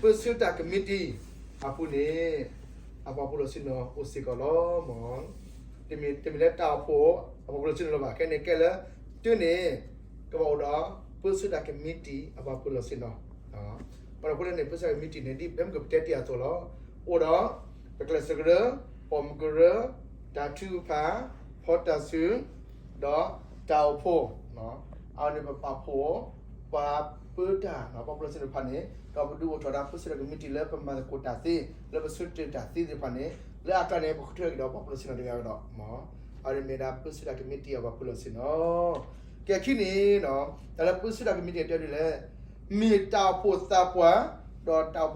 ပၢဆှၢတၢ်ကမံးတံာ်အပူၤန့ၣ် အပှၤဖိလီၤဆ့ၣ်နီၤအိၣ်စ့ၢ်ကီးလီၤ. မ့ၢ် တမ့ၢ်လၢတၢ်အိၣ်ဖှိၣ် အပှၤဖိလီၤဆ့ၣ်နီၤလၢၤဘၣ်. ခဲန့ၣ်ကဲလၢ တုၤန့ၣ် ကဘၣ်အိၣ်ဒီး ပၢဆှၢတၢ်ကမံးတံာ်အပှၤဖိလီၤဆ့ၣ်နီၤ. ပှၤဖိလီၤန့ၣ် ပၢဆှၢတၢ်ကမံးတံာ်န့ၣ် ဒ်ပတဲမုၢ်ကပတဲတ့ၢ်အသိးလီၤ. အိၣ်ဒီး ပကျဲးစၢးကရၢ, ပိာ်မုၢ်ကရၢ, တၢ်ထုကဖၣ်, ဖီတၢ်စု, ဒီးတၢ်အိၣ်ဖှိၣ် အဝဲန့ၣ်ပပာ်ဖှိၣ် ပှၤပၢတၢ် ပှၤဖိလီၤဆ့ၣ်နီၤတဖၣ်န့ၣ် ဒီးပဒုးအိၣ်ထီၣ်ဒၣ်ပၢဆှၢတၢ်ကမံးတံာ်လၢပမၤသကိးတၢ်သ့ လၢပဆၢတဲာ်တၢ်သ့သ့ၣ်တဖၣ်န့ၣ် လၢအကျါန့ၣ် ပဃုထၢက့ၤဒီးပှၤဖိလီၤဆ့ၣ်နီၤတဂၤကဒီး အဝဲန့ၣ်မ့ၢ်ဒၣ်ပၢဆှၢတၢ်ကမံးတံာ်အပှၤဖိလီၤဆ့ၣ်နီၤ. ကဲခံန့ၣ် တၢ်လၢပၢဆှၢတၢ်ကမံးတံာ်တဲဒ်လဲၣ်, မ့ၢ်တၢ်အိၣ်ဖှိၣ်သးပှၢ် ဒီးတၢ်အိၣ်ဖှိၣ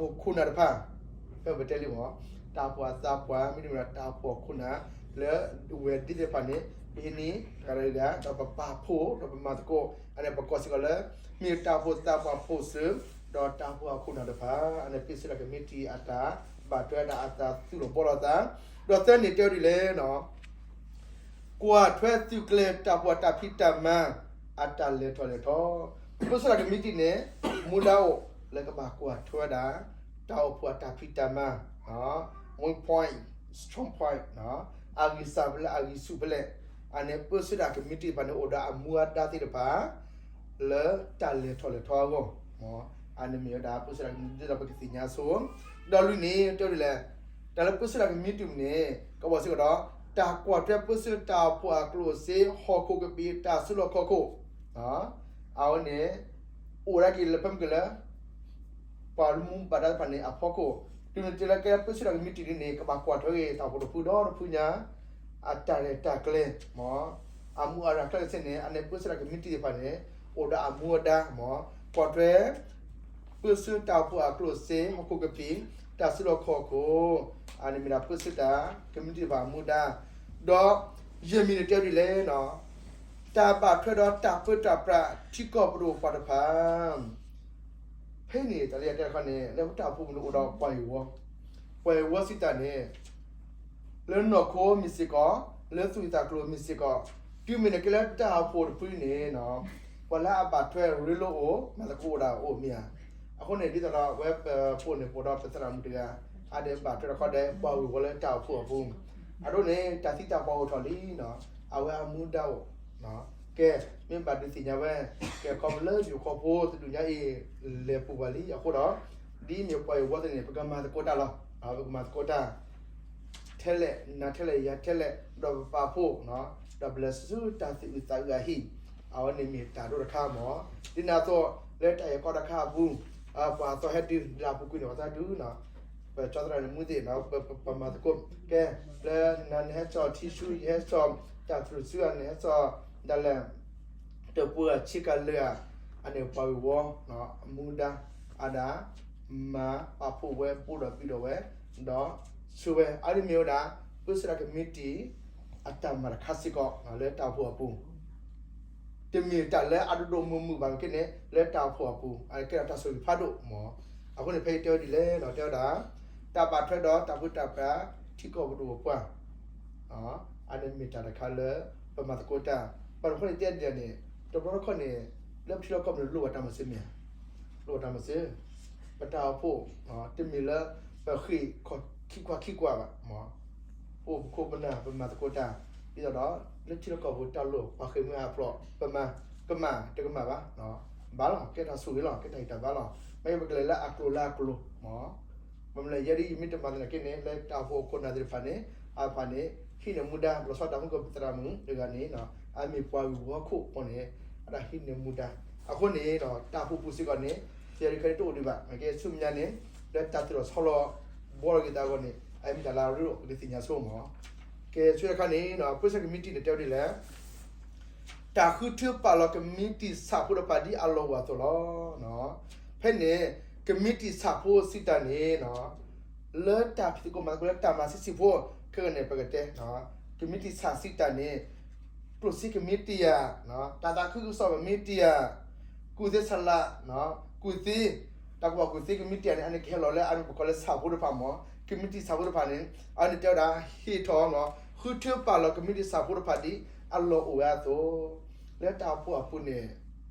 ်ခိၣ်နၢ်တဖၣ် ဖဲပတဲလံမ့ၢ် တၢ်အိၣ်ဖှိၣ်အသးပှၢ် မ့တမ့ၢ်ဒီးတၢ်အိၣ်ဖှိၣ်အခိၣ်နၢ် လၢဝဲၤဒ့သ့ၣ်တဖၣ်န့ၣ် ပဟံးန့ၢ်တဂၤဒီးတဂၤ ဒီးပပာ်ဖှိၣ် ဒီးပမၤသကိး အန့ၣ်ပကိးစ့ၢ်ကီးလၢ မ့ၢ်တၢ်အိၣ်ဖှိၣ်သးပှၢ်ဖိစၢၤ ဒီးတၢ်အိၣ်ဖှိၣ်အခိၣ်နၢ်တဖၣ် အန့ၣ်ပၢဆှၢတၢ်ကမံးတံာ်အတၢ်ဘၣ်ထွဲဒၣ်အသးသူၣ်လီၤဘှီလီၤသး ဒီးသၢန့ၣ်တဲဝဲဒ်လဲၣ် ကွၢ်ထွဲသုးကျဲၤတၢ်အိၣ်ဖှိၣ်အတၢ်ဖံးတၢ်မၤ အတၢ်လဲၤထီၣ်လဲၤထီ ပၢဆှၢတၢ်ကမံးတံာ်န့ၣ် မူဒါအိၣ်လၢကဘၣ်ကွၢ်ထွဲဝဲဒၣ် တၢ်အိၣ်ဖှိၣ်အတၢ်ဖံးတၢ်မၤ weak point, strong point, အဂံၢ်စၢ်ဖဲလဲၣ် အဂံၢ်ဆူၣ်ဖဲလဲၣ် အန့ၣ်ပၢဆှၢတၢ်ကမံးတံာ်တဖၣ်န့ၣ် အိၣ်ဒီးအမူအဒါသ့ၣ်တဖၣ် လၢတၢ်လဲၤထီၣ်လဲၤထီအဂီၢ် အန့ၣ်မ့ၢ်ဝဲဒၣ်ပၢဆှၢတၢ်ကမံးတံာ်ဒ်သိးပကသ့ၣ်ညါဆိ ဒီးလွံၢ်န့ၣ် တဲဝဲဒ်လဲၣ်, တၢ်လၢပၢဆှၢတၢ်ကမံးတံာ်န့ၣ် ကဘၣ်စ့ၢ်ကီးဒီး တၢ်ကွၢ်ထွဲပၢဆှၢတၢ်အိၣ်ဖှိၣ်အကျိၣ်စ့ ဟီၣ်ခိၣ်ကပံာ် တၢ်စုလီၢ်ခီၣ်ခိၣ် အဝဲန့ၣ် အိၣ်ဒၣ်က့ၤလၢဖဲမုၢ်ကလၢ ပှၤလၢမူဘၣ်ဒါတဖၣ်န့ၣ်အဖီခိၣ် တုၤနုၤတဲလၢကဲပၢဆှၢတၢ်ကမံးတံာ်ဒ်န့ၣ် ကဘၣ်ကွၢ်ထွဲက့ၤတၢ်အိၣ်ဖှိၣ်တဖုဒီးတဖုညါ အတၢ်ရဲၣ်တၢ်ကျဲၤ အမူအဒါခဲလၢာ်သ့ၣ်န့ၣ် အန့ၣ်ပၢဆှၢတၢ်ကမံးတံာ်တဖၣ်န့ၣ် အိၣ်ဒီးအမူအဒါ ကွၢ်ထွဲ ပၢဆှၢတၢ်အိၣ်ဖှိၣ်အကျိၣ်စ့ ဟီၣ်ခိၣ်ကပံာ် တၢ်စုလီၢ်ခီၣ်ခိၣ် အန့ၣ်မ့ၢ်ဒၣ်ပၢဆှၢတၢ်ကမံးတံာ်တဖၣ်အမူအဒါ ဒီးယဲၢ်မံၤန့ၣ်တဲဝဲဒ်လဲၣ် တၢ်ဘၣ်ထွဲဒီးတၢ်ပၢတၢ်ပြးထံကီၢ်ပဒိၣ်ပှၤတဖၣ် ဖဲန့ၣ်တၢ်လၢယတဲတခီန့ၣ် လၢပတၢ်အိၣ်ဖှိၣ်ပူၤန့ၣ်အိၣ်ဒီးပှၤဂ့ၢ်ဝီ, ပှၤဂ့ၢ်ဝီစံးတၢ်န့ၣ် လၢနီၢ်ခိမ့ၢ်စ့ၢ်ကီး, လၢသူၣ်ဂ့ၢ်သးကျိၤမ့ၢ်စ့ၢ်ကီး, တုၤမ့ၢ်နကဲလၢတၢ်အိၣ်ဖှိၣ်တဖုန့ၣ် ပှၤလၢအဘၣ်ထွဲရ့လိာ်အိၣ် မၤသကိးအိၣ်ဒၣ်အိၣ်မ့ၢ်ဧါ. အဃိန့ၣ် ဒ်သိးဒီးအဝဲပပိာ်န့ၢ်ပိာ်ဒီးပသရၣ်မုၣ်တဂၤ အဒဲးဘၣ်ထွဲတခီဒီးပှၤဂ့ၢ်ဝီလၢတၢ်အိၣ်ဖှိၣ်အပူၤ, အဒိန့ၣ် တၢ်သံတၢ်ပှၢ်အိၣ်ထီၣ်လံ အဝဲအမူဒါအိၣ် ကဲ မ့ၢ်ဘၣ်ဒုးသ့ၣ်ညါဝဲ ကဲခီဖျိလၢယိၤခီဖိတဒူၣ်ညါအံၤ လဲၤပူၤဘၣ်လံအဃိဒီး ဒ်မ့ၢ်ပှၤဂ့ၢ်ဝီသ့ၣ်န့ၣ် ပကမၤသကိးတၢ်လီၤ. ပကမၤသကိးတၢ် ထဲလဲၣ် နၤထဲလဲၣ် ယၤထဲလဲၣ် ဒီးပပာ်ဖှိၣ် ဒီးပလဲၤဆူတၢ်သူၣ်အုးသးအုးအဟံၣ် အဝဲန့ၣ်မ့ၢ်တၢ်ဒိၣ်တခါမး. ဒ်န့ၣ်အသိး လၢတၢ်အံၤကီတခါအပူၤ ပှၤသီဟဲတုၤ လၢအပူၤကွံာ်န့ၣ် ပှၤသီဟဲတုၤ ပကၠီသရၣ်န့ၣ်မူသ့ၣ် ပမၤသကိး ကဲ လၢနၤနဟဲစိာ်ထံဆူ ယဟဲစိာ်တၢ်သရူးဆူ အန့ၣ်ဟဲစိာ် ဒၣ်လဲာ် တပှၤဆံးကၤလၢာ်ဧါ, အန့ၣ်ပှၤဂ့ၢ်ဝီ အမူဒါ အဒၣ် မၤပာ်ဖှိၣ်ဝဲ ဘူးဒီးပံၤဒီးဝဲ ဒီးဆှၢဝဲ အါတမ့ၢ်ဝဲဒၣ် ပၢဆှၢတၢ်ကမံးတံာ် အတၢ်မၤတခါစ့ၢ်ကီး လၢတၢ်အိၣ်ဖှိၣ်အပူၤ တမ့ၢ်တၢ်လၢအဒိၣ်ဒိၣ်မုၢ်မုၢ်ဘၣ်မ့ၢ်က့န့ၣ် လၢတၢ်အိၣ်ဖှိၣ်အပူၤ အကဲထီၣ်တၢ်ဆိၣ်ဂ့ၤဖးဒိၣ်မး. အဃိန့ၣ် ဖဲအံၤတဲဝဲဒ်လဲၣ်ဒီး တဲဝဲဒၣ် တၢ်ဘၣ်ထွဲဒီးတၢ်ပၢတၢ်ပြး ထံကီၢ်ပဒိၣ်ပပှၢ် အန့ၣ်မ့ၢ်တၢ်တခါလၢ ပမၤသကိးတၢ် ပှၤတခီန့ၣ်တဲဒ်လဲၣ်န့ၣ် တဘျီတခီန့ၣ် လၢပထံလီၢ်ကီၢ်ပူၤန့ၣ် လိၣ်ဘၣ်တၢ်မၤစၢၤမ့ၢ်ဧါ, လိၣ်ဘၣ်တၢ်မၤစၢၤ ပတၢ်အိၣ်ဖှိၣ် တမ့ၢ်လၢ ပဃ့ၢ်ခံကွၢ်ခံကွၢ်ဘၣ် ပအိၣ်ပခိၣ်ပနၢ် ပမၤသကိးတၢ် ဒ်သိးဒီး လၢထံလီၢ်ကီၢ်ပူၤတၢ်လိၣ် ပှၤဃ့ၢ်မှံဟးဖျိး ပမၤ ကမၣ်တကမၣ်ဘၣ် ဘၣ်လီၤ ကဲတၢ်ဆိၣ်ဂ့ၤလီၤ ကဲတၢ်ဂံၢ်တၢ်ဘါလီၤ မ့ၢ်ပကလဲၤလၢအကျိၤလၢအကျိၤ မ့ၢ်မနုၤလဲၣ် ယဲဒၣ်ယမ့ၢ်တမၤသနာ်က့န့ၣ် လၢတၢ်အိၣ်ဖှိၣ်အခိၣ်နၢ်သ့ၣ်တဖၣ်န့ၣ် အဖၣ်န့ၣ် ဟံးန့ၢ်မူဒါ လီၤဆီဒၣ်တၢ်မူကီၢ်ပသရၣ်မုၣ်တဂၤန့ၣ် အမ့ၢ်ပှၤဂ့ၢ်ဝီခိၣ်ဃိန့ၣ် အတၢ်ဟံးန့ၢ်မူဒါ အဃိန့ၣ် တၢ်အိၣ်ဖှိၣ်ပူၤစ့ၢ်ကီးန့ၣ် ယဲဒၣ်ခဲအံၤတအိၣ်ဒံးဘၣ် မ့ၢ်ကဲဆူမဲာ်ညါန့ၣ် လၢတၢ်သူၣ်လီၤဆီလီၤဘှီလီၤက့ၤသးအဂီၢ်န့ၣ် အမ့ၢ်တၢ်လၢအရ့ဒိၣ် ပကသ့ၣ်ညါဆိမး ကဲဆူတခါန့ၣ် ပၢဆှၢကမံးတံာ်န့ၣ်တဲဝဲဒ်လဲၣ် တၢ်ဃုထၢပာ်လီၤကမံးတံာ်ဆၣ်ဖိတဖၣ်ဒ်အလီၢ်အိၣ်အသိးလီၤ. ဖဲန့ၣ် ကမံးတံာ်ဆၣ်ဖိစံးတၢ်န့ၣ် လၢတၢ်ဖံးသကိးမၤသကိးလၢတၢ်မၤဆံးဆံးဖိ ခဲကနံၣ်န့ၣ် ပကတဲ ကမံးတံာ်ဆၣ်စံးတၢ်န့ၣ် ကျိၣ်စ့ကမံးတံာ်ဧါ, တၢ်သးခုကစီၣ်ကမံးတံာ်ဧါ, ကူၣ်သ့ဆလး, ကူၣ်သ့, တၢ်ကဘီကူၣ်သ့ကမံးတံာ်ဧါန့ၣ် အန့ၣ်ကဟဲလီၤလၢအမ့ၢ်ပကိးလၢဆၣ်ဖိတဖၣ်မး, ကမံးတံာ်ဆၣ်ဖိတဖၣ်န့ၣ် အန့ၣ်တဲဝဲဒၣ် ဟ့ၣ်ထီၣ် ဃုထၢပာ်လီၤကမံးတံာ်ဆၣ်ဖိတဖၣ်ဒ်အလီၢ်အိၣ်ဝဲအသိး, လၢတၢ်အိၣ်ဖှိၣ်အပူၤန့ၣ်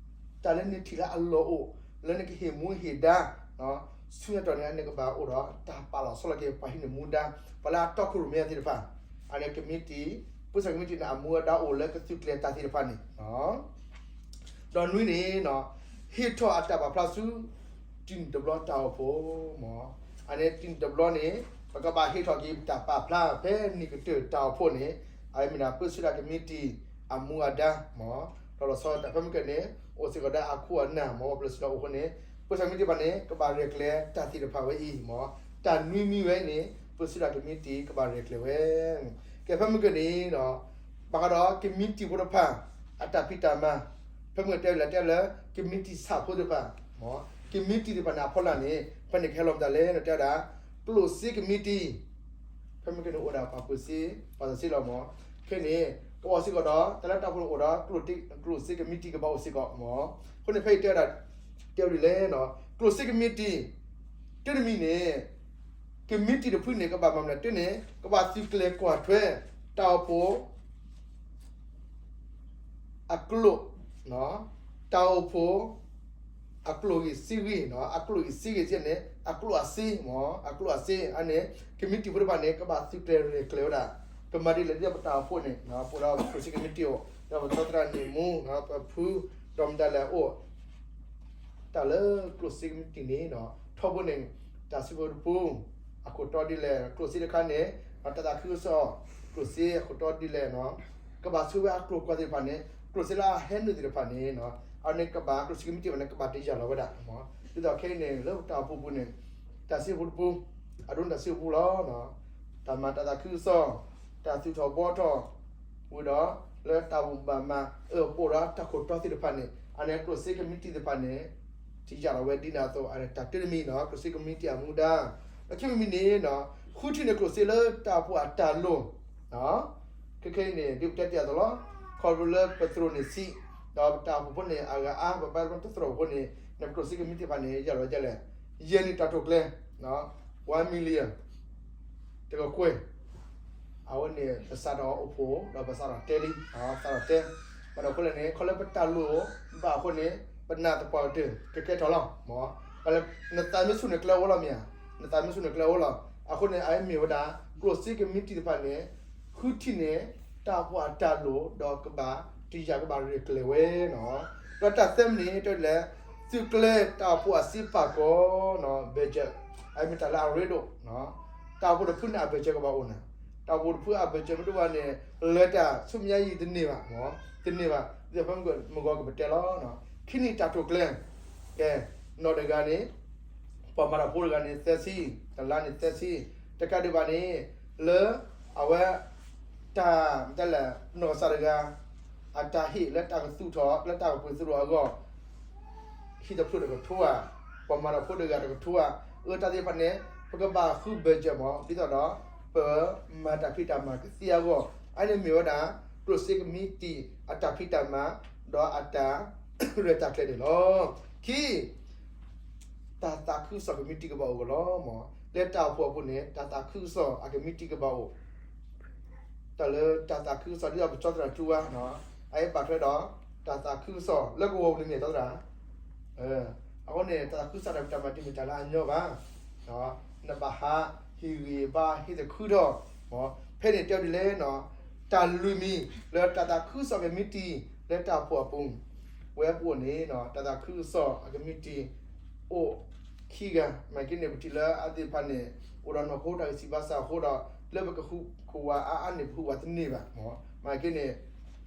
တၢ်လၢနထံၣ်လၢအလီၢ်အိၣ် လၢနကဟ့ၣ်မူဟ့ၣ်ဒါ ဆူညါတတီၤန့ၣ် အန့ၣ်ကဘၣ်အိၣ်ဒီးတၢ်ပာ်လီၤဆီလိာ်က့ၤ ပှၤဟံးန့ၢ်မူဒါ, ပှၤလၢအတီခိၣ်ရိၣ်မဲအသ့ၣ်တဖၣ်, အန့ၣ်ကမံးတံာ်, ပၢဆှၢကမံးတံာ်န့ၣ် အမူအဒါအိၣ်လၢကသုးကျဲၤတၢ်သ့ၣ်တဖၣ်န့ၣ် ဒီးနွံန့ၣ် ဟ့ၣ်ထီၣ်အတၢ်ပာ်ဖျါဆူ တနံၣ်တဘျီတၢ်အိၣ်ဖှိၣ်မး, အန့ၣ်တနံၣ်တဘျီန့ၣ် ပကဘၣ်ဟ့ၣ်ထီၣ်က့ၤတၢ်ပာ်ဖျါဖဲနံၣ်ကတၢၢ်တၢ်အိၣ်ဖှိၣ်န့ၣ်, အဝဲမ့ၢ်ဒၣ်ပၢဆှၢဒၣ်ကမံးတံာ်အမူအဒါမး, ဒီးလီၤဆီဒၣ်တၢ်ဖဲမုၢ်ကၢန့ၣ် အိၣ်စ့ၢ်ကီးဒီးအခိၣ်အနၢ်မး ပျၢၤစံးဒီးအိၣ်အဃိန့ၣ် ပၢဆှၢကမံးတံာ်တဖၣ်န့ၣ် ကဘၣ်ရဲၣ်ကျဲၤတၢ်သ့ၣ်တဖၣ်ဝဲအံၤမး, တၢ်နွံမံၤဝဲအံၤန့ၣ် ပၢဆှၢဒၣ်ကမံးတံာ်ကဘၣ်ရဲၣ်ကျဲၤဝဲ ကဲဖဲမုၢ်ကၢန့ၣ်ဒီး ဘၣ်ဃးဒီးကမံးတံာ်ဖိတဖၣ် အတၢ်ဖံးတၢ်မၤ, ဖဲမုၢ်ကၢတဲဝဲလၢ တဲလၢ ကမံးတံာ်ဆၣ်ဖိသ့ၣ်တဖၣ်, ကမံးတံာ်သ့ၣ်တဖၣ်န့ၣ် အဖီလာ်န့ၣ် ဖဲန့ၣ်ကဟဲလီၤမတၤလဲၣ်န့ၣ် တဲဝဲဒၣ် ကျိၣ်စ့ကမံးတံာ်, ဖဲမုၢ်ကၢန့ၣ်အိၣ်ဒၣ်ပှၤပၢၤစ့ ပှၤစီၤစ့လီၤမး, ခဲန့ၣ် ကဘၣ်အိၣ်စ့ၢ်ကီးဒီး တၢ်လၢတၢ်အိၣ်ဖှိၣ်န့ၣ်အိၣ်ဒီး ကျိၣ်စ့ကမံးတံာ်ကဘၣ်အိၣ်စ့ၢ်ကီးမး, အဃိန့ၣ်ဖဲအံၤတဲဝဲဒၣ် တဲဝဲဒ်လဲၣ်, ကျိၣ်စ့ကမံးတံာ် တၢ်တမံၤန့ၣ် ကမံးတံာ်တဖုန့ၣ် ကဘၣ်မၤမနုၤတၢ်န့ၣ် ကဘၣ်သုးကျဲၤကွၢ်ထွဲ တၢ်အိၣ်ဖှိၣ် အကျိၣ်, တၢ်အိၣ်ဖှိၣ် အကျိၣ်ဂ့ၤစ့ဂ့ၤ, အကျိၣ်ဂ့ၤစ့ဂ့ၤန့ၣ် အကျိၣ်အစ့မး, အကျိၣ်အစ့ အန့ၣ် ကမံးတံာ်ဖိတဖၣ်န့ၣ် ကဘၣ်သုးကျဲၤရဲၣ်ကျဲၤဝဲဒၣ်, ကမၤဒ်လဲၣ်ဒ်ပတၢ်အိၣ်ဖှိၣ်န့ၣ် ပအိၣ်ဒီးကျိၣ်စ့ကမံးတံာ်အိၣ် ဒီးပကၠီသရၣ်န့ၣ်မူ ပဖု ဒီးမတၤလဲၣ်အိၣ် တၢ်လၢကျိၣ်စ့ကမံးတံာ်န့ၣ် ထီဘိန့ၣ် တၢ်စုဖိတပူၤ အခိၣ်တီဒ်လဲၣ် ကျိၣ်စ့တခါန့ၣ် တၢ်သးခုကစီၣ် ကျိၣ်စ့အခိၣ်တီဒ်လဲၣ် ကဘၣ်ဆှၢဝဲအကျိၤကွၢ်သ့ၣ်တဖၣ်န့ၣ် ကျိၣ်စ့လၢအဟဲနုာ်သ့ၣ်တဖၣ်န့ၣ် အန့ၣ်ကဘၣ်ကျိၣ်စ့ကမံးတံာ်ဘၣ်န့ၣ် ကဘၣ်တယာ်လီၤဝဲဒၣ် ဒ်သိးခဲအံၤန့ၣ် လၢပတၢ်အိၣ်ဖှိၣ်ပူၤန့ၣ် တၢ်စုဖိတပူၤ အဒိန့ၣ်တၢ်စုဖိပူၤလီၤ တၢ်မၤတၢ်သးခုကစီၣ် တၢ်သူၣ်ထီၣ်ဘှီထီၣ် ဝံၤဒီး လၢတၢ်ဘၣ်မၤအၢပအိၣ်ဒီးတၢ်ခိၣ်တီသ့ၣ်တဖၣ်န့ၣ် အန့ၣ်ကျိၣ်စ့ကမံးတံာ်သ့ၣ်တဖၣ်န့ၣ် တယာ်လီၤဝဲဒ်န့ၣ်အသိး အန့ၣ်တၢ်တၢတမံၤန့ၣ် ကျိၣ်စ့ကမံးတံာ်အမူဒါ ဒီးခံမံၤမံၤန့ၣ် ဃုထံၣ်န့ၢ်ကျိၣ်စ့လၢတၢ်အိၣ်ဖှိၣ်အတၢ်လိၣ် ခဲခဲအံၤန့ၣ် ဒ်ပတဲတ့ၢ်အသိးလီၤ ခီဖျိလၢပသရိာ်န့ၣ်ဆံး ဒီးပတၢ်အိၣ်ဖှိၣ်ဖိန့ၣ် အဂၤအါ ပဘၣ်လၢပတသရိာ်အဃိန့ၣ် န့ၣ်ကျိၣ်စ့ကမံးတံာ်တဖၣ်န့ၣ် ယၢ်လီၤဒ်လဲၣ် ယဲၢ်နံၣ်တၢ်တိာ်ကျဲၤ one million တကကွဲၢ် အဝဲန့ၣ် ပစးထီၣ်အိၣ်ဖှိၣ် ဒီးပစးထီၣ်တဲလံ ပစးထီၣ်တဲ ဘၣ်ဒီးအဃိလဲၣ်န့ၣ် ခီလၢပတၢ်လိၣ်ဘၣ်အဃိန့ၣ် ပနာ်သပှၢ်ကတၢၢ် ကကဲထီၣ်လီၤ မ့ၢ် နသးမ့ၢ်ဆူၣ်န့ၣ်ကျဲအိၣ်လီၤမ့ၢ်ဧါ နသးမ့ၢ်ဆူၣ်န့ၣ်ကျဲအိၣ်လီၤ အဃိန့ၣ် အမ့ၢ်ဝဲဒၣ် ကျိၣ်စ့ကမံးတံာ်တဖၣ်န့ၣ် ဃုထံၣ်န့ၢ် တၢ်အိၣ်ဖှိၣ်အတၢ်လိၣ် ဒီးကဘၣ်တယာ်ကဘၣ်ရဲၣ်ကျဲၤဝဲန့ၣ် ဒီးတၢ်သၢမံၤန့ၣ် တဲလဲၣ် သုးကျဲၤတၢ်အိၣ်ဖှိၣ်အစ့ပာ်ကီၤ budget အမ့ၢ်တၢ်လၢအရ့ဒိၣ် တၢ်အိၣ်ဖှိၣ်တဖုန့ၣ် အ budget ကဘၣ်အိၣ်န့ၣ် တၢ်အိၣ်ဖှိၣ်တဖုအ budget မ့ၢ်တအိၣ်ဘၣ်န့ၣ် လဲၤတၢ်ဆူမဲာ်ညါယံၤတန့ၢ်ဘၣ် တန့ၢ်ဘၣ် ဒ်သိးဖဲမုၢ်ဂီၤကပတဲလီၤ ခံနံၣ်တၢ်တိာ်ကျဲၤ ကဲ နီၢ်တဂၤန့ၣ် ပှၤမၤတၢ်ဖိတဂၤန့ၣ် သၢဆံ တလါန့ၣ်သၢဆံ တကးဒံးဘၣ်န့ၣ် လၢ အဝဲ တၢ် မတၤလဲၣ် နီၢ်ကစၢ်တဂၤ အတၢ်ဟ့ၣ်လၢတၢ်ကသူၣ်ထီၣ် လၢတၢ်ကပှ့ၤသရိာ်အဂီၢ် ဟံၣ်တဖျၢၣ်တကထိဧါ ပှၤမၤတၢ်ဖိတဂၤတကထိဧါ အၢတၢ်သ့ၣ်တဖၣ်န့ၣ် ပကဘၣ်ဃု budget မး ဒ်သိးဒီး ပမၤတၢ်ဖံးတၢ်မၤကသ့အဂီၢ် အန့ၣ်မ့ၢ်ဝဲဒၣ် ကျိၣ်စ့ကမံးတံာ် အတၢ်ဖံးတၢ်မၤ ဒီးအတၢ်ရဲၣ်တၢ်ကျဲၤန့ၣ်လီၤ. ခံ တၢ်သးခုကစီၣ်ကမံးတံာ်ကဘၣ်အိၣ်ကလီၤမး လၢတၢ်အိၣ်ဖှိၣ်အပူၤန့ၣ် တၢ်သးခုကစီၣ်အကမံးတံာ်ကဘၣ်အိၣ် တၢ်လၢတၢ်သးခုကစီၣ်ဒ်သိးပကၠီသရၣ်တူဝါ အအံၤဘၣ်ထွဲဒီး တၢ်သးခုကစီၣ်လၢကဝီၤပူၤန့ၣ်မ့ၢ်ကၠီသရၣ် အဃိန့ၣ် တၢ်သးခုကစီၣ်တၢ်ဖံးတၢ်မၤတမ့ၢ်တၢ်လၢအညီဘၣ် နဘၣ်ဟးဟ့ၣ်ဂံၢ်ဘါဟ့ၣ်သခူထီၣ် ဖဲန့ၣ်တဲဒ်လဲၣ် တၢ်လွံၢ်မံၤ လၢတၢ်သးခုကစီၣ်ကမံးတံာ် လၢတၢ်အိၣ်ဖှိၣ်အပူၤ ဝဲပအိၣ်န့ၣ် တၢ်သးခုကစီၣ်အကမံးတံာ် အိၣ်ခံဂၤ မ့ၢ်က့န့ၣ် ပထံၣ်လၢအသ့ၣ်တဖၣ်န့ၣ် အိၣ်ဒီးနီၢ်ခိတၢ်ဂံၢ်စၢ်ဘါစၢ်အဃိဒီး လၢပကဟူးခိၣ်ဝးအါအါန့ၣ် ပဟူးဝးတန့ၢ်ဘၣ် မ့ၢ်က့န့ၣ်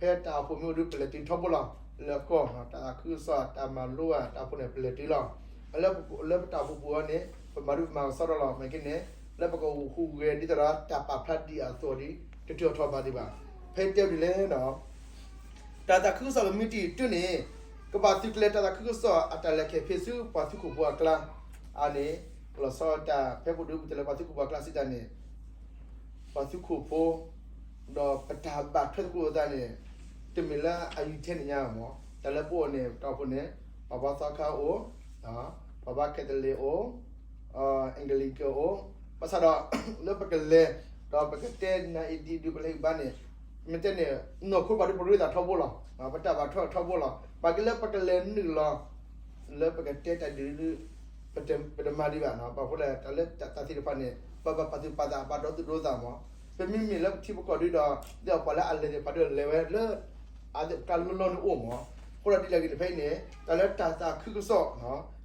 ဖဲတၢ်အိၣ်ဖှိၣ်မ့ၢ်အိၣ်ဒီး ပလဲၤတုၤထီဘိလီၤ လၢကီၢ် တၢ်သးခုကစီၣ် တၢ်မၤလိဧါ တၢ်အိၣ်ဖှိၣ်န့ၣ် ပလဲၤတုၤလီၤ လၢပတၢ်အိၣ်ဖှိၣ်ပူၤအံၤန့ၣ် ပမၤဒုးမၤကစီဒီလီၤ မ့ၢ်က့န့ၣ် လၢပကဟူးဂဲၤဒ်သိးဒီး တၢ်ပာ်ဖျါဒံးအသိးဒီး တတုၤထီၣ်ထီဘၣ်ဒံးဘၣ် ဖဲတဲဒ်လဲၣ် တၢ်သးခုကစီၣ်ကမံးတံာ်တဖုန့ၣ် ကဘၣ်သုးကျဲၤတၢ်သးခုကစီၣ်အတၢ်လဲၤခဲဖံးဆူပှၤသုးခိၣ်ဖိအကျါ အန့ၣ် လီၤဆီတၢ်ဖဲပဒုးပတဲလၢပှၤသုးခိၣ်ဖိအကျါစံးတၢ်န့ၣ် ပှၤသုးခိၣ်ဖိ ဒီးပတၢ်ဘၣ်ထွဲသကိးသးန့ၣ် တမ့ၢ်လၢအယံၤထဲန့ၣ်ညါမး တၢ်လၢပအိၣ်န့ၣ် တၢ်အိၣ်ဖှိၣ်န့ၣ် ပှၤဘါသီခါအိၣ် ပှၤဘါခဲသလ့ၣ်အိၣ် အ့ကလံးကၢၢ်အိၣ် ဘၣ်ဆၣ်ဒီး လၢပကလဲၤ ဒီးပကတဲနၤအံၤဒ်ဒုးပလဲၤဂံၢ်ဘါန့ၣ် မ့ၢ်တဲန့ၣ် နီၢ်ခိပှၤဒုးပရ့သးထီဘိလီၤ ပတၢ်ဘၣ်ထွဲထီဘိလီၤ ပှၤက့လၢပကလဲၤနုာ်လီၤ လၢပကတဲတၢ်ဒုးဒုး ပတမၤဒံးဘၣ်နီၤ. ဘၣ်ဃိလၢတၢ်လၢတၢ်သ့ၣ်တဖၣ်န့ၣ် ပဘၣ်ပာ်သူၣ်ပာ်သး ပာ်ဒီသူၣ်ဒီသးမး. ပမ့မ့ၢ်လၢပထံပကီၢ်ဒုဒီး ဒ်သိးပှၤလၢအလဲၤသ့ၣ်တဖၣ်ဒီးလဲၤဝဲလၢ အသ့ၣ်ကါလီၢ်လီၢ်န့ၣ်အိၣ်မး. အဃိဒီးဒ်လဲၣ်ဂ့ၤန့ၣ် ဖဲအံၤန့ၣ် တၢ်လၢတၢ်သးခုကစီၣ်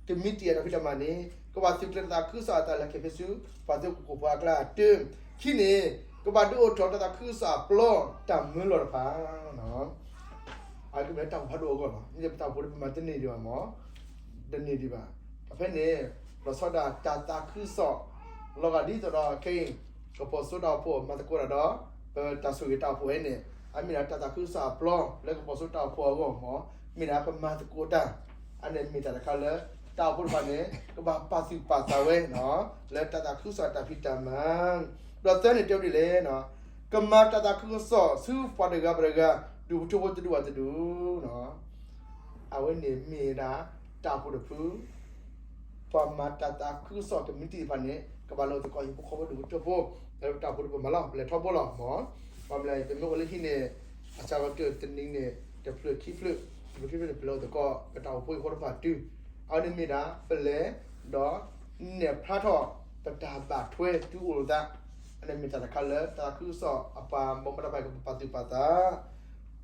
ကမံးတံာ်အတၢ်ဖံးတၢ်မၤန့ၣ် ကဘၣ်သုးကျဲၤတၢ်သးခုကစီၣ်အတၢ်လဲၤက့ၤဖဲဆူ ပှၤသုးခိၣ်ဖိအကျါတၢ် ခံန့ၣ် ကဘၣ်ဒုးအိၣ်ထီၣ်တၢ်သးခုကစီၣ်အပျီ တၢ်မၢလီၤတဖၣ် အကမ့ၢ်တၢ်အိၣ်ဖးဒိၣ်အဂီၢ်လီၤ. မ့ၢ်ပတၢ်အိၣ်ဖှိၣ်ဒီးပမၤတန့ၢ်ဒံးဘၣ်မး, တန့ၢ်ဒံးဘၣ်. ဒီးဖဲန့ၣ် လီၤဆီဒၣ်တၢ်သးခုကစီၣ် လီၤဂာ်ဒ်သိးဒီးခဲအံၤ ကပီၤစိတၢ်အိၣ်ဖှိၣ်မၤသကိးတၢ်ဒီး ပတၢ်ဆိၣ်ဂ့ၤတၢ်အိၣ်ဖှိၣ်ဝဲန့ၣ် အမ့ၢ်ဒၣ်တၢ်သးခုကစီၣ်အပျီ လၢကပီၤစိတၢ်အိၣ်ဖှိၣ်အဂီၢ်မး, မ့ၢ်ဒၣ်ပမၤသကိးတၢ် အန့ၣ်မ့ၢ်တၢ်တခါလၢ တၢ်အိၣ်ဖှိၣ်တဖၣ်န့ၣ် ကဘၣ်ပာ်သူၣ်ပာ်သးဝဲ လၢတၢ်သးခုကစီၣ်တၢ်ဖံးတၢ်မၤ ဒီးသၢန့ၣ်တဲဝဲဒ်လဲၣ်, ကမၤတၢ်သးခုကစီၣ်ဆူပှၤတဂၤဘၣ်တဂၤ ဒူၣ်ဖိထၢဖိတဒူၣ်ဘၣ်တဒူၣ်, အဝဲန့ၣ်မ့ၢ်ဒၣ်တၢ်အိၣ်ဖှိၣ်တဖု, ပှၤမၤတၢ်သးခုကစီၣ်ကမံးတံာ်တဖၣ်န့ၣ် ကဘၣ်လၢအအိၣ်သကိးဟံၣ်ဖိဃီဖိဒူၣ်ဖိထၢဖိ, လၢတၢ်အိၣ်ဖှိၣ်တဖုမၤလီၤ ပလဲၤထီဘိလီၤမး, ပမ့ၢ်ပမ့ၢ်အိၣ်လၢဟံၣ်န့ၣ် အစှၤကတၢၢ်တနံၤန့ၣ် တဖျၢၣ်ခံဖျၢၣ်, တဖျၢၣ်ခံဖျၢၣ်န့ၣ် ပလဲၤအိၣ်သကိး ပတၢ်အိၣ်ဖှိၣ်ဟံၣ်ဖိတဖၣ်တုၤ, အဝဲန့ၣ်မ့ၢ်ဒၣ် ပလဲၤ ဒီးနဲၣ်ဖျါထီၣ် ပတၢ်ဘၣ်ထွဲတုၤအိၣ်လိာ်သး, အန့ၣ်မ့ၢ်တၢ်တခါလၢတၢ်သးခုကစီၣ်အပှၤဘၣ်မူဘၣ်ဒါတဖၣ်ကဘၣ်ပာ်သူၣ်ပာ်သး,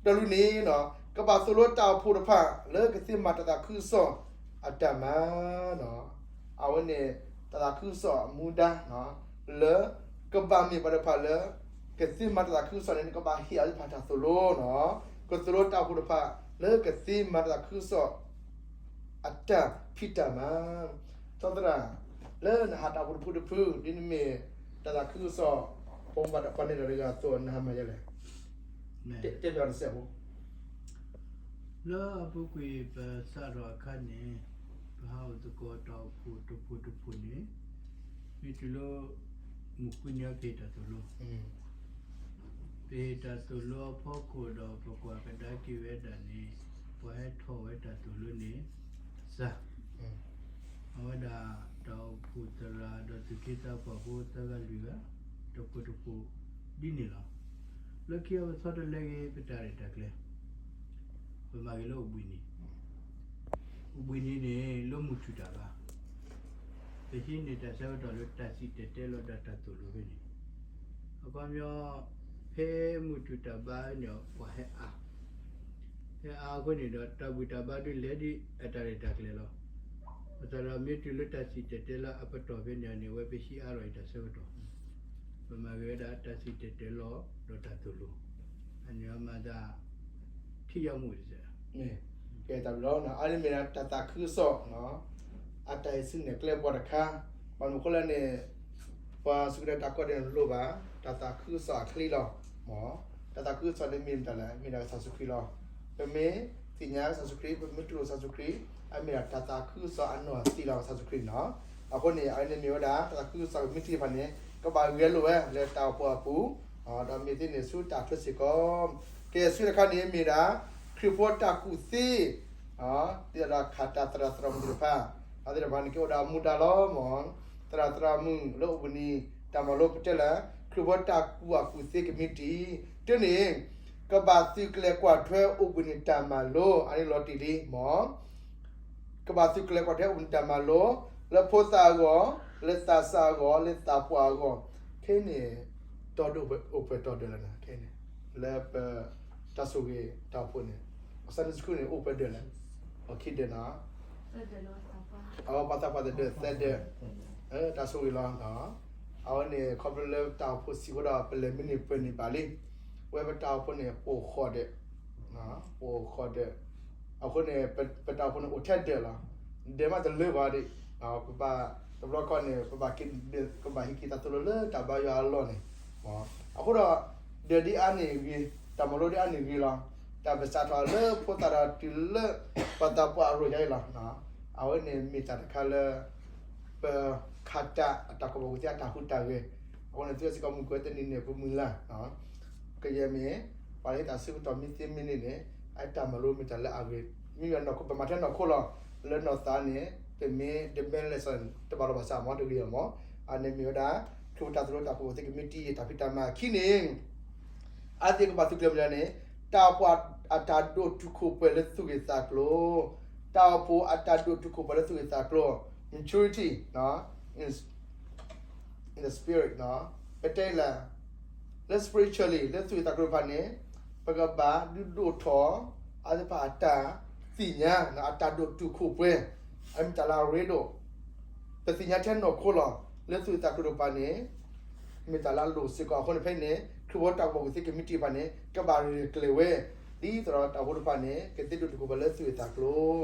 ဒီးလွံၢ်န့ၣ် ကဘၣ်သိၣ်လိတၢ်အိၣ်ဖှိၣ်တဖၣ်လၢကသ့မၤတၢ်သးခုကစီၣ်အတၢ်မၤ အဝဲန့ၣ် တၢ်သးခုကစီၣ်အမူဒါ လၢကဘၣ်မ့ၢ်ပှၤတဖၣ်လၢ ကသ့မၤတၢ်သးခုကစီၣ်န့ၣ် ကဘၣ်ဟ့ၣ်အီၤသ့ၣ်တဖၣ်တၢ်သိၣ်လိ, ကသိၣ်လိတၢ်အိၣ်ဖှိၣ်တဖၣ်လၢကသ့မၤတၢ်သးခုကစီၣ် အတၢ်ဖံးတၢ်မၤ, သီသရၣ်, လၢနဟးတၢ်အိၣ်ဖှိၣ်တဖုတဖု ဒ်နမ့ၢ်တၢ်သးခုကစီၣ် ပှၤမူဘၣ်ဒါပှၤနဲၣ်တၢ်တဂၤအသိး နဟးမၤယဲလဲၣ်, တဲပၠးတစဲးဖိ လၢအပူၤကွံာ်ပစးထီၣ်အခါန့ၣ် ပဟးအိၣ်သကိးတၢ်အိၣ်ဖှိၣ်တဖုတဖုန့ၣ် မ့ၢ်တုၤလၢ မုၢ်ဃုနံၤအံၤ ပဟ့ၣ်တၢ်သိၣ်လိ, ပဟ့ၣ်တၢ်သိၣ်လိအဖီခိၣ်ဒီး ပကွၢ်ကဒါက့ၤဝဲဒၣ်န့ၣ် ပှၤဟဲထီၣ်ဝဲတၢ်သိၣ်လိန့ၣ် စှၤ အဝဲဒၣ်တၢ်အိၣ်ဖှိၣ်သရၣ်ဒီးသူၣ်က့သးပှၢ်ဖိသၢဂၤလွံၢ်ဂၤ တဖှိၣ်တဖှိၣ်ဒ်န့ၣ်လီၤ. လၢခံအံၤပဆီတလဲက့ၤပတၢ်ရဲၣ်တၢ်ကျဲၤ, ပမၤက့ၤလၢအိၣ်ဘှံးနံၤ, အိၣ်ဘှံးနံၤန့ၣ် လၢမုၢ်ထူၣ်တၢ်ဘါ, ပဟံးန့ၢ်တၢ်ဆၢကတီၢ်လၢတၢ်စံၣ်တဲၤတဲလီၤဒီးတၢ်သိၣ်လိဖဲန့ၣ်, အခီပညီ ဖဲမုၢ်ထူၣ်တၢ်ဘါန့ၣ် ပှၤဟဲအါ ဖဲအါအဃိန့ၣ်ဒီး တၢ်ဘူၣ်တၢ်ဘါဒုးလဲၤဒ်အတၢ်ရဲၣ်တၢ်ကျဲၤလီၤ. ဘၣ်ဆၣ်ဒီးမ့ၢ်တုၤလၢတၢ်စံၣ်တဲၤတဲလီၤအပတီၢ်ဖဲန့ၣ်န့ၣ် အဝဲပဟံးအါထီၣ်အံၤတၢ်ဆၢကတီၢ်, ပမၤက့ၤဝဲဒၣ်တၢ်စံၣ်တဲၤတဲလီၤဒီးတၢ်သိၣ်လိ, အန့ၣ်မၤသး ထံၣ်ယီမူၣ်တစဲး, ကဲတၢ်ဘျုးလီၤ. အန့ၣ်မ့ၢ်ဒၣ်တၢ်သးခုကစီၣ် အတၢ်ဟ့ၣ်ဆူၣ်နဲၣ်ကျဲပှၤတခါ, ဘၣ်မနုၤအဃိလဲၣ်န့ၣ် ပှၤစူၢ်က့ၤနာ်က့ၤတၢ်ကီတၢ်ခဲန့ၣ်လိၣ်ဘၣ် တၢ်သးခုကစီၣ်အချံလီၤ. တၢ်သးခုကစီၣ်န့ၣ်မ့ၢ်မတၤလဲၣ်, မ့ၢ်ဒၣ်ကစၢ်ယ့ၣ်ၡူးခရံာ်လီၤ. ပမ့ၢ်သ့ၣ်ညါကစၢ်ယ့ၣ်ၡူးခရံာ်, ပမ့ၢ်တူၢ်လိာ်ကစၢ်ယ့ၣ်ၡူးခရံာ်, အမ့ၢ်ဒၣ်တၢ်သးခုကစီၣ်အနီၢ်သံလီၤ ကစၢ်ယ့ၣ်ၡူးခရံာ်န့ၣ်လီၤ. အဃိန့ၣ် အဝဲန့ၣ်မ့ၢ်ဝဲဒၣ် တၢ်သးခုကစီၣ်ကမံးတံာ်တဖၣ်န့ၣ် ကဘၣ်ဂဲၤလိာ်ဝဲလၢတၢ်အိၣ်ဖှိၣ်အပူၤ, ဒီးမ့ၢ်သ့န့ၣ်ဆူတၢ်ချၢစ့ၢ်ကီး, ကဲဆူတခါန့ၣ်မ့ၢ်ဒၣ် ခရံာ်ဖိတၢ်ကူၣ်သ့ ဒ်သိးဒီးခးတၢ်သရၣ်သရၣ်မုၣ်သ့ၣ်တဖၣ်, အဝဲသ့ၣ်တဖၣ်န့ၣ်ကအိၣ်ဒီးအမူဒါလီၤမး, သရၣ်သရၣ်မုၣ်လၢအိၣ်ဘှံးနံၤတၢ်မၤလိပတဲလၢ ခရံာ်ဖိတၢ်ကူၣ်ဘၣ်ကူၣ်သ့ကမံးတံာ်, တၢန့ၣ် ကဘၣ်သုးကျဲၤကွၢ်ထွဲအိၣ်ဘှံးနံၤတၢ်မၤလိ, အန့ၣ်လီၤတံၢ်လံမး ကဘၣ်သုးကျဲၤကွၢ်ထွဲအိၣ်ဘှံးနံၤတၢ်မၤလိ, လၢဖိသၣ်အဂီၢ်, လၢသးစၢ်အဂီၢ်, လၢသးပှၢ်အဂီၢ်, ခဲအံၤန့ၣ် တီဒၢအိၣ်ပှဲၤတီဒၢလဲၣ်န့ၣ်, လၢပ တၢ်ဆိၣ်ဂ့ၤတၢ်အိၣ်ဖှိၣ်န့ၣ်, Sunday School န့ၣ် အိၣ်ပှဲၤဒၢလဲၣ်, အိၣ်ခံဒၢနီၤ, အဝဲပှၤသးပှၢ်တဒၢသၢဒၢ, တၢ်ဆိၣ်ဂ့ၤလီၤ. အဝဲန့ၣ် ခီဖျိလၢတၢ်အိၣ်ဖှိၣ်စံးဖိဒီး ပလဲၤမံန့ၢ်ပှဲၤန့ၢ်ဘၣ်လံ, ဝဲပတၢ်အိၣ်ဖှိၣ်န့ၣ် ပအိၣ်ဃီဒၢး, ပအိၣ်ဃီဒၢး, အဃိန့ၣ် ပတၢ်အိၣ်ဖှိၣ်န့ၣ်အိၣ်ထဲဒၢးလီၤ, ဒၢးမးတလၢပှၤဒံး, ပဘၣ် တဘျီခီန့ၣ် ပဘၣ်က့ၤ ပဘၣ်ဟံးက့ၤတၢ်သိၣ်လိလၢတၢ်ဘါယွၤအလီၢ်န့ၣ်, အဃိဒီး ဒၢးဒ်အါန့ၢ်ဂ့ၤ, တၢ်မၤလိဒ်အါန့ၢ်ဂ့ၤလီၤ, တၢ်ပစးထီၣ်လၢဖိသၣ်ဒီးတုၤလၢ ပှၤသးပှၢ်အရိၣ်ယါအံၤလီၤ. အဝဲန့ၣ်မ့ၢ်တၢ်တခါလၢ ပခးတၢ်အတၢ်ကူၣ်ဘၣ်ကူၣ်သ့အတၢ်ဟူးတၢ်ဂဲၤ, အဃိန့ၣ် သုဝဲစ့ၢ်ကီးမုၢ်ကဝဲတနံၤန့ၣ် ပမုၢ်လၢ် ကယဲၢ်မ့ၢ် ပှၤလၢဟ့ၣ်တၢ်ဆၢကတီၢ်မ့ၢ်သ့မ့ၢ်န့ၢ်န့ၣ် အတၢ်မၤလိမ့ၢ်တၢ်လၢအဂ့ၤ, မ့မ့ၢ်ပမၤထဲနီၢ်ခိလီၤ, လၢနီၢ်သးန့ၣ် ပမ့ၢ် the main lesson တဘၣ်လီၤဘၣ်စးမ့ၢ်တဂ့ၤအီၤမ့ၢ်, အန့ၣ်မ့ၢ်ဝဲဒၣ် ခရံာ်ဖိတၢ်သိၣ်လိတၢ်ကူၣ်ဘၣ်ကူၣ်သ့ကမံးတံာ် တၢ်ဖံးတၢ်မၤခံန့ၣ် အဝဲသ့ၣ်ကဘၣ်သုးကျဲၤမနုၤလဲၣ်န့ၣ် တၢ်အိၣ်ဖှိၣ်အတၢ်ဒိၣ်တုာ်ခိၣ်ပှဲၤလၢသူၣ်ဂ့ၤသးကျိၤ, တၢ်အိၣ်ဖှိၣ်အတၢ်ဒိၣ်တုာ်ခိၣ်ပှဲၤလၢသူၣ်ဂ့ၤသးကျိၤ maturity in the spirit ပတဲလၢ လၢ spiritually လၢသူၣ်ဝဲသးကျိၤတဖၣ်န့ၣ် ပကဘၣ်ဒုးဒိၣ်ထီၣ် အဝဲသ့ၣ်တဖၣ်အတၢ်သ့ၣ်ညါ အတၢ်ဒိၣ်တုာ်ခိၣ်ပှဲၤ အမ့ၢ်တၢ်လၢအရ့ဒိၣ် ပသ့ၣ်ညါထဲနီၢ်ခိလီၤ လၢသူၣ်ဝဲသးကျိၤတဖၣ်န့ၣ် မ့ၢ်တၢ်လၢအလိၣ်စ့ၢ်ကီးအဃိန့ၣ် ဖဲအံၤန့ၣ် ခရံာ်ဖိတၢ်ကူၣ်ဘၣ်ကူၣ်သ့ committee တဖၣ်န့ၣ် ကဘၣ်ရဲၣ်ကျဲၤဝဲ ဒ်သိးဒီးတၢ်အိၣ်ဖှိၣ်တဖၣ်န့ၣ် ကသ့ဒိၣ်တုာ်ခိၣ်ပှဲၤလၢသူၣ်ဝဲသးကျိၤ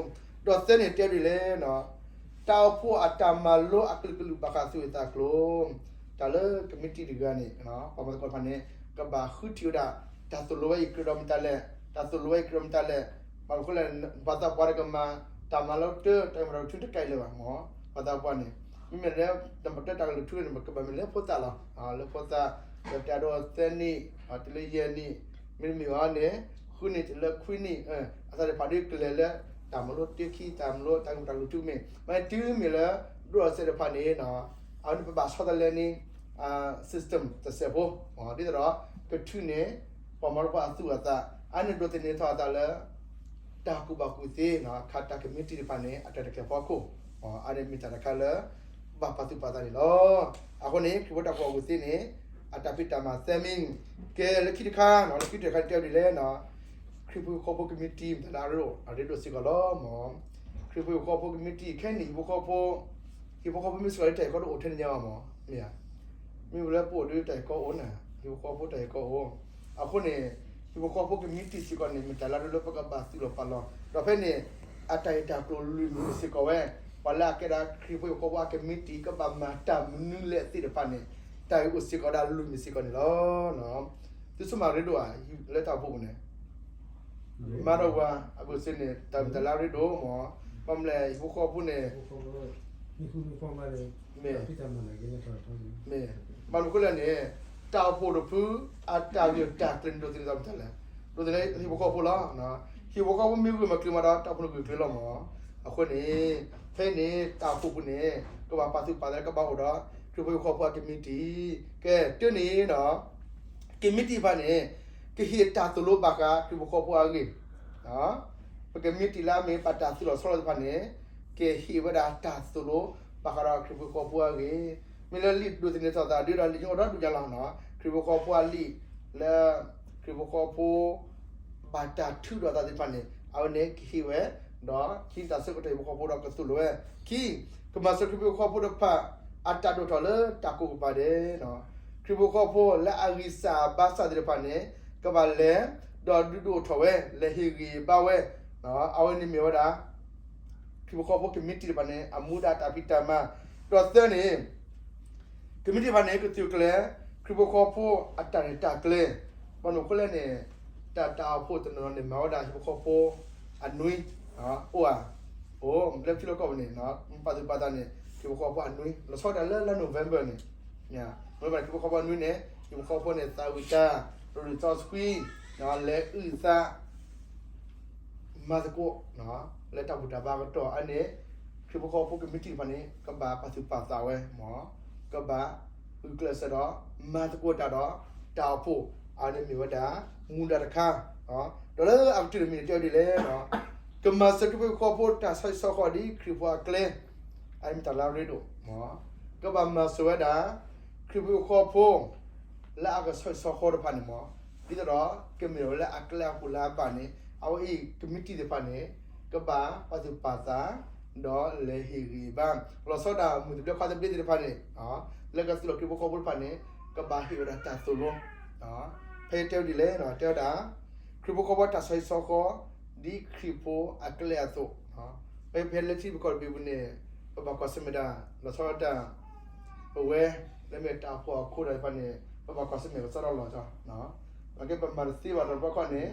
ဒီးသၢန့ၣ်တဲဒ်လဲၣ် တၢ်အိၣ်ဖှိၣ်အတၢ်မၤလိအကလုာ်ကလုာ်ဘၣ်ဃးသူၣ်ဝဲသးကျိၤ တၢ်လၢ committee တဂၤန့ၣ် ပှၤမၤသကိးတဖၣ်န့ၣ် ကဘၣ်ဃုထံၣ်ဝဲဒၣ် တၢ်သိၣ်လိဝဲအံၤကြၢးဒီးမတၤလဲၣ်, တၢ်သိၣ်လိဝဲအံၤကြၢးဒီးမတၤလဲၣ်, ဘၣ်မနုၤဃိလဲၣ် ပှၤသးပှၢ်တကမၤ တၢ်မၤလိတၢ် တၢ်မၤလိတၢ်ကလုၢ်တကးအံၤလၢၤဘၣ်မၢ်, ပှၤသးပှၢ်န့ၣ် မ့မ့ၢ်လၢ တၢ်မၤတၢ်ကလုၢ်ထူန့ၣ် ကဘၣ်မ့ၢ်လၢဖိသၣ်လီၤ, လၢဖိသၣ် လၢတၢ်ဒိးသၢနံၣ် တုၤလၢယဲၢ်နံၣ်, မ့တမ့ၢ်ဘၣ်န့ၣ် ဃုနံၣ်တုၤလၢခွံနံၣ်, အသးတဖၣ်ဒ်ကလဲၤလၢ တၢ်မၤလိတၢ်ခံ တၢ်မၤလိတၢ်ကလုၢ်တၢ်ကလုၢ်ထူမ့ၢ် မ့ၢ်တုၤမ့ၢ်လၢ ဒိၣ်ဒီးစဲးတဖၣ်န့ၣ် အဝဲန့ၣ်ပဘၣ်ဆီတလဲန့ၣ် system တစဲးဖိ, ဒ်သိးဒီး ကထုးန့ၢ် ပှၤမၤလိပှၤအသူၣ်အသး, အဝဲန့ၣ်ဒိးသန့ၤထီၣ်အသးလၢ တၢ်ကူၣ်ဘၣ်ကူၣ်သ့ ခးတၢ် committee တဖၣ်န့ၣ် အတၢ်ရဲၣ်ကျဲၤဖီခိၣ်, အဝဲန့ၣ်မ့ၢ်တၢ်တခါလၢ ဘၣ်ပာ်သူၣ်ပာ်သးန့ၣ်လီၤ. အဃိန့ၣ် ခရံာ်ဖိတၢ်ကူၣ်ဘၣ်ကူၣ်သ့န့ၣ် အတၢ်ဖံးတၢ်မၤသၢမံၤ, ကဲလၢခံတခါ လၢခံတခါတဲဒ်လဲၣ် ခရံာ်ဖိဟံၣ်ဖိဃီဖိ committee မ့ၢ်တၢ်လၢအရ့ဒိၣ်စ့ၢ်ကီးလီၤမၢ်, ခရံာ်ဖိဟံၣ်ဖိဃီဖိ committee ခဲအံၤန့ၣ် ဟံၣ်ဖိဃီဖိ ဟံၣ်ဖိဃီဖိမ့ၢ်စ့ၢ်ကီးလၢတၢ်ဟ့ၣ်ကီၢ်တအိၣ်ထဲန့ၣ်ညါဘၣ်မၢ်, မ့ၢ်ဧါ, မ့ၢ်ဝဲလၢပအိၣ်ဒီးတၢ်ဟ့ၣ်ကီၢ်အိၣ်န့ၣ် ဟံၣ်ဖိဃီဖိတၢ်ဟ့ၣ်ကီၢ်အိၣ်, အဃိန့ၣ် ဟံၣ်ဖိဃီဖိ committee စ့ၢ်ကီးန့ၣ် မ့ၢ်တၢ်လၢအရ့ဒိၣ်လၢပကဘၣ်သူၣ်လီၤပာ်လီၤ, ဒီးဖဲန့ၣ် အတၢ်ဂ့ၢ်တၢ်ကျိၤလွံၢ်မံၤစ့ၢ်ကီးဝဲ, ပှၤလၢအကဲဒၣ်ခရံာ်ဖိဟံၣ်ဖိဃီဖိအ committee ကဘၣ်မၤတၢ်မနုၤလဲၣ်သ့ၣ်တဖၣ်န့ၣ် တၢ်ဂ့ၢ်အိၣ်စ့ၢ်ကီးဒၣ်လွံၢ်မံၤစ့ၢ်ကီးန့ၣ်လီၤ. သုဆိကမိၣ်ရ့ဒိၣ်ဧါ, လၢတၢ်အိၣ်ဖှိၣ်ပူၤန့ၣ် မၤဒီးဝၤ အဘူးစ့ၢ်န့ၣ် တၢ်မ့ၢ်တၢ်လၢအရ့ဒိၣ်မၢ်, ဘၣ်မနုၤလဲၣ် ဟံၣ်ဖိဃီဖိန့ၣ် မ့ၢ် ဘၣ်မနုၤဃိလဲၣ်န့ၣ် တၢ်အိၣ်ဖှိၣ်တဖု အတၢ်ဂ့ၢ်တၢ်ကျိၤန့ၣ် ဒိးသန့ၤထီၣ်မတၤလဲၣ်, ဒိးသန့ၤဟံၣ်ဖိဃီဖိလီၤ. ဟံၣ်ဖိဃီဖိမ့ၢ်ဂ့ၤမၤကျၢၤမးဒီး တၢ်အိၣ်ဖှိၣ်န့ၣ်ဂ့ၤကျၢၤလီၤမၢ်. အဃိန့ၣ် ဖဲန့ၣ် တၢ်အိၣ်ဖှိၣ်ပူၤန့ၣ် ကဘၣ်ပာ်သူၣ်ပာ်သးလၢကဘၣ်အိၣ်ဒီး ခရံာ်ဖိဟံၣ်ဖိဃီဖိအ committee, ကဲ တၢ်န့ၣ် committee တဖၣ်န့ၣ် ကဟ့ၣ်တၢ်သိၣ်လိဘၣ်ဃးခရံာ်ဖိဟံၣ်ဖိဃီဖိအဂ့ၢ် ပ committee လၢအမ့ၢ်ပာ်တၢ်သူၣ်လီၤဆီလီၤတဖၣ်န့ၣ် ကဟ့ၣ်ဝဲဒၣ်တၢ်သိၣ်လိ ဘၣ်ဃးဒီးခရံာ်ဖိဟံၣ်ဖိဃီဖိအဂ့ၢ်, မ့ၢ်လၢလံာ်ဒိးသန့ၤထီၣ်သးဒ်ဒီးလံာ်ညိၣ်အိၣ်ဒီဒူၣ်ညါလီၤ. ခရံာ်ဖိဟံၣ်ဖိဃီဖိအလံာ် လၢ ခရံာ်ဖိဟံၣ်ဖိဃီဖိ ဘၣ်တၢ်ထုးထီၣ်အသးသ့ၣ်တဖၣ်န့ၣ် အဝဲန့ၣ်ကဟ့ၣ်ဝဲ, ဒီးဟံးတၢ်ဆၢကတီၢ်ဟံၣ်ဖိဃီဖိဒီးကသိၣ်လိဝဲ, ခံ ကမၤစၢၤခရံာ်ဖိဟံၣ်ဖိဃီဖိတဖၣ် အတၢ်ဒိၣ်ထီၣ်လၢတၢ်ကိးကပၤဒဲး ခရံာ်ဖိဟံၣ်ဖိဃီဖိလၢအဂံၢ်စၢ်ဘါစၢ်သ့ၣ်တဖၣ်န့ၣ် ကဘၣ်လဲၤ ဒီးဒုးဒိၣ်ထီၣ်ဝဲ လဲၤဟ့ၣ်ဂံၢ်ဘါဝဲ, အဝဲန့ၣ်မ့ၢ်ဝဲဒၣ် ခရံာ်ဖိဟံၣ်ဖိဃီဖိ committee တဖၣ်န့ၣ် အမူဒါတၢ်ဖံးတၢ်မၤ, ဒီးသၢန့ၣ် committee တဖၣ်န့ၣ် ကသုးကျဲၤ ခရံာ်ဖိဟံၣ်ဖိဃီဖိအတၢ်ရဲၣ်တၢ်ကျဲၤ, ဘၣ်မနုၤအဃိလဲၣ်န့ၣ် တၢ် တၢ်အိၣ်ဖှိၣ်တနီၤနီၤန့ၣ် မၤဝဲဒၣ်ဟံၣ်ဖိဃီဖိအနွံ အိၣ်ဧါ, အိၣ် လၢထံလီၢ်ကီၢ်ပူၤန့ၣ် ပာ်သူၣ်ပာ်သးန့ၣ် ဟံၣ်ဖိဃီဖိအနွံ လီၤဆီဒၣ်တၢ်လၢလါ November န့ၣ်, မ့ၢ်ဘၣ်န့ၣ် ဟံၣ်ဖိဃီဖိအနွံန့ၣ် ဟံၣ်ဖိဃီဖိန့ၣ် သးဝံၣ်တၢ် ရရူၢ်သီဆှံ လဲၤအုၣ်သး မၤသကိး လၢတၢ်ဘူၣ်တၢ်ဘါကတီၢ်အါန့ၣ် ခရံာ်ဖိဟံၣ်ဖိဃီဖိ committee တဖၣ်န့ၣ် ကဘၣ်ပာ်သူၣ်ပာ်သးဝဲမၢ်, ကဘၣ်ဂုာ်ကျဲးစၢးဒီး မၤသကိးတၢ်ဒီး တၢ်အိၣ်ဖှိၣ် အဝဲန့ၣ်မ့ၢ်ဝဲဒၣ် မူဒါတခါ, ဒီးလၢအကတၢၢ်တမံၤန့ၣ် တဲဝဲဒ်လဲၣ်, ကမၤစၢၤခရံာ်ဖိဟံၣ်ဖိဃီဖိတၢ်ဆီဟံၣ်ဆီဃီဒ်ခရံာ်ဖိအကျဲ, အမ့ၢ်တၢ်လၢအရ့ဒိၣ်, ကဘၣ်မၤစၢၤဝဲဒၣ် ခရံာ်ဖိဟံၣ်ဖိဃီဖိ လၢအကဆီဟံၣ်ဆီဃီတဖၣ်န့ၣ်မၢ်, ဒ်သိးဒီး ကမ့ၢ်ဝဲလၢအကျဲအပူၤလၢအဘၣ်န့ၣ် အဝဲအံၤ committee သ့ၣ်တဖၣ်န့ၣ် ကဘၣ်ပာ်သူၣ်ပာ်သး ဒီးလဲၤဟ့ၣ်ဂံၢ်ဘါ, လီၤဆီဒၣ်တၢ် မုၢ်တဘျီခွါတဘျီသ့ၣ်တဖၣ်န့ၣ် လၢကသူၣ်လီၤခရံာ်ဖိဟံၣ်ဖိဃီဖိတဖၣ်န့ၣ် ကဘၣ်ဟ့ၣ်ဝဲဒၣ်တၢ်သိၣ်လိ, ဖဲတဲဝဲဒ်လဲၣ် တဲဝဲဒၣ် ခရံာ်ဖိဟံၣ်ဖိဃီဖိတၢ်ဆီဟံၣ်ဆီဃီ ဒ်ခရံာ်ဖိအကျဲအသိး, ဖဲ ဖဲလၢထံပကီၢ်တဘ့ၣ်ပူၤန့ၣ် ပဘၣ်ကွၢ်ဆၢၣ်မဲာ်တၢ် လီၤဆီဒၣ်တၢ် ပဝဲ လၢမ့ၢ်တၢ်အိၣ်ဖှိၣ်အခိၣ်တၢ်တဖၣ်န့ၣ် ပဘၣ်ကွၢ်ဆၢၣ်မဲာ်ကစီဒီလီၤ, မ့ၢ်ကဲပမၤတသ့ဘၣ်ဒီးတဘျီခီန့ၣ်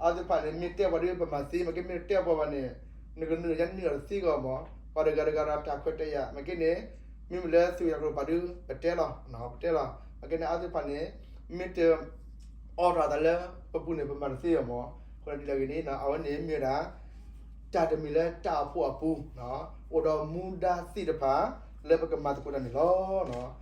အဝဲသ့ၣ်တဖၣ်န့ၣ် မ့ၢ်တဲပှၤဒီးပမၤသ့, မ့ၢ်ကဲမ့ၢ်တဲပှၤဘၣ်န့ၣ် နကနုာ်ယါနုာ်အီၤတသ့ဂီၢ်မၢ်, ပှၤတဂၤတဂၤဒီးတၢ်ခွဲးတၢ်ယာ်, မ့ၢ်ကဲန့ၣ် မ့မ့ၢ်လၢသူၣ်ကညီၤကျိာ်တဖၣ်ဒီး ပတဲလီၤ, ပတဲလီၤ, မ့ၢ်ကဲန့ၣ် အဝဲသ့ၣ်တဖၣ်န့ၣ် မ့ၢ်တ အိးထီၣ်အသးလၢပပူၤန့ၣ် ပမၤတသ့အီၤမၢ်, အဃိဒ်လဲၣ်ဂ့ၤန့ၣ် အဝဲန့ၣ်မ့ၢ်ဝဲဒၣ် တၢ်တမံၤလၢတၢ်အိၣ်ဖှိၣ်အပူၤ အိၣ်ဒီးမူဒါသ့ၣ်တဖၣ် လၢပကမၤသကိးတၢ်န့ၣ်လီၤ.